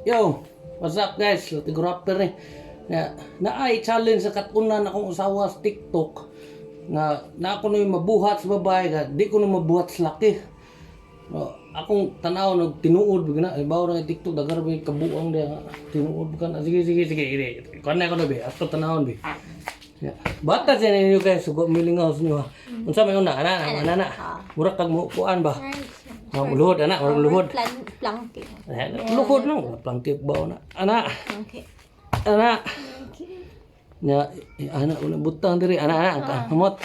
Yo, what's up, guys? Latigo Rapper ni. Na naay challenge sa katunan akong usawa sa TikTok nga na ako na mabuhat sa babae nga di ko na mabuhat sa laki. No, akong tanaw nag tinuod bigla na ibaw na TikTok, dagar ba kabuang diya nga tinuod ka na. Sige, sige, sige, sige. Kuan na ko na be ato tanawon be. Ya. Bata siya ninyo guys, sugo milingaw sa inyo ha. Unsa may una ana ana ana? Murag kag mo kuan ba? Nga luhod ana, murag luhod. Planking. Eh, luhod no, plangkip ba na? Ana, Okay. ana. Okay. Nya, eh, ana una butang diri, ana ana, kamot.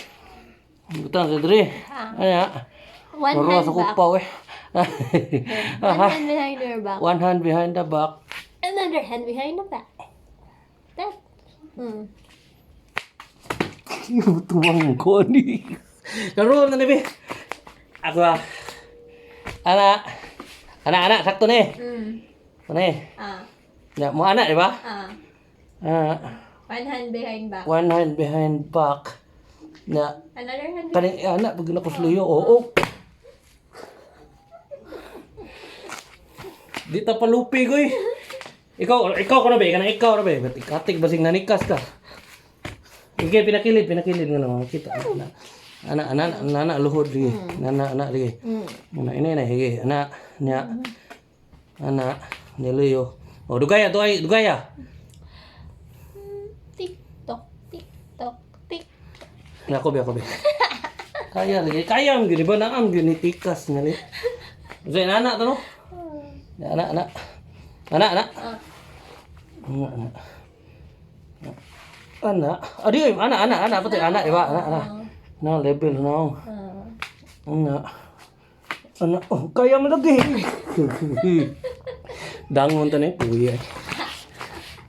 Butang sa diri. Ana. One Maro hand sa back. kupaw eh. One hand behind your back. One hand behind the back. Another hand behind the back. That. Tuwang ko ni. Karon na ni be. Ako ah. Ana. Ana ana, sakto ni. Ano eh? Ah. Ya, mo ana, di ba? Ah. Ah, One hand behind back. One hand behind back. Na Another hand. Kaning ana pag nakusluyo, oo. Di ta palupi ko eh. Ikaw, ikaw ko na ba? Ikaw na ikaw na ba? Ba't ikatik basing nanikas ka? Sige, pinakilid, pinakilid nga lang. Kita. Ana, ana, ana, ana, ana, luhod. Sige. Ana, ana, sige. Ana, ina, ina, sige. Ana, niya. Ana, niluyo. O, dugaya, dugaya, dugaya. Tick tock, tick tock, tick. Ako be, ako be. Kaya lagi, kaya ang gini ba na ang gini tikas nga li. Zay anak to no? Anak, anak. Anak, anak. Ah. Anak, anak. Anak. Adi, anak, anak, anak pati anak di ba? Anak, anak. Na level na. Ah. Anak. Anak, oh, kaya mo lagi. Dangon to ni puya.